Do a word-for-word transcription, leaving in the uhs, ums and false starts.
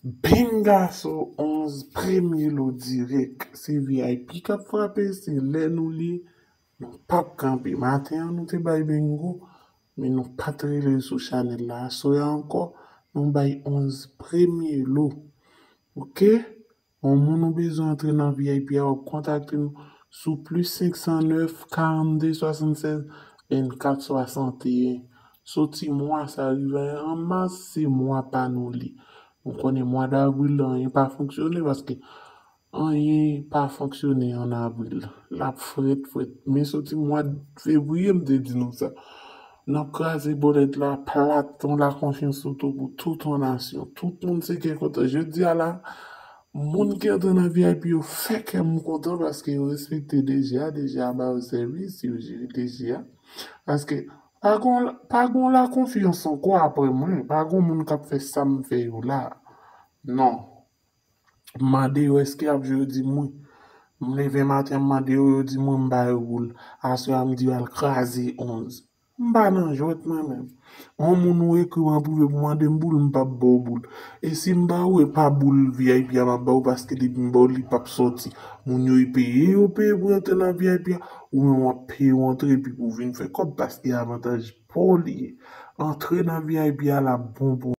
Bengaso onz premye lo dirèk. Se V I P k ap frape, se lè nou li, nou p ap kanpe. Maten an, nou te bay bengo, men nou pa t rele sou chanèl la. Aswè a ankò, nou bay onz premye lo. Oke? Yon moun ou bezwen antre nan V I P a, w ap kontakte nou sou plis senk san nèf, karannde, swasannsèz, vennkat, swasanteyen. Soti mwa sa rive an mas, se mwa pa nou li. Nou konnen mwa davril la, anyen pa fonksyone paske anyen pa fonksyone an avril. L ap frèt, frèt. Men soti mwa fevriye, m te di nou sa. N ap kraze bòlèt la plat, yon lakonfyans oto pou tout yon nasyon. Tout moun se kè kontan. Jodi a la, moun ki antre nan V I P yo fè kè m kontan paske yo respekte D G a, D G a ba yo sèvis, yo jere D G a. Paske pa gon, pa gon lakonfyans ankò apre mwen, pa gon moun k ap fè sa m fè yo la. Non. M mande yo èske y ap jwe, yo di m wi. M leve maten, m mande yo, yo di mwen m ba yo boul. Aswè a, m di yo al kraze onz. M pa nan jwèt mwen menm. Yon moun ou ekri m an prive pou mande m boul, m p ap ba w boul. E si m ba ou, e pa boul V I P a m ap ba ou, paske depi m ba ou, li p ap sòti. Moun yo peye, yo peye pou antre nan V I P a, ou menm w ap peye w antre epi pou w vin fè kòb, paske avantaj pa w li ye. Antre nan V I P a la bon pou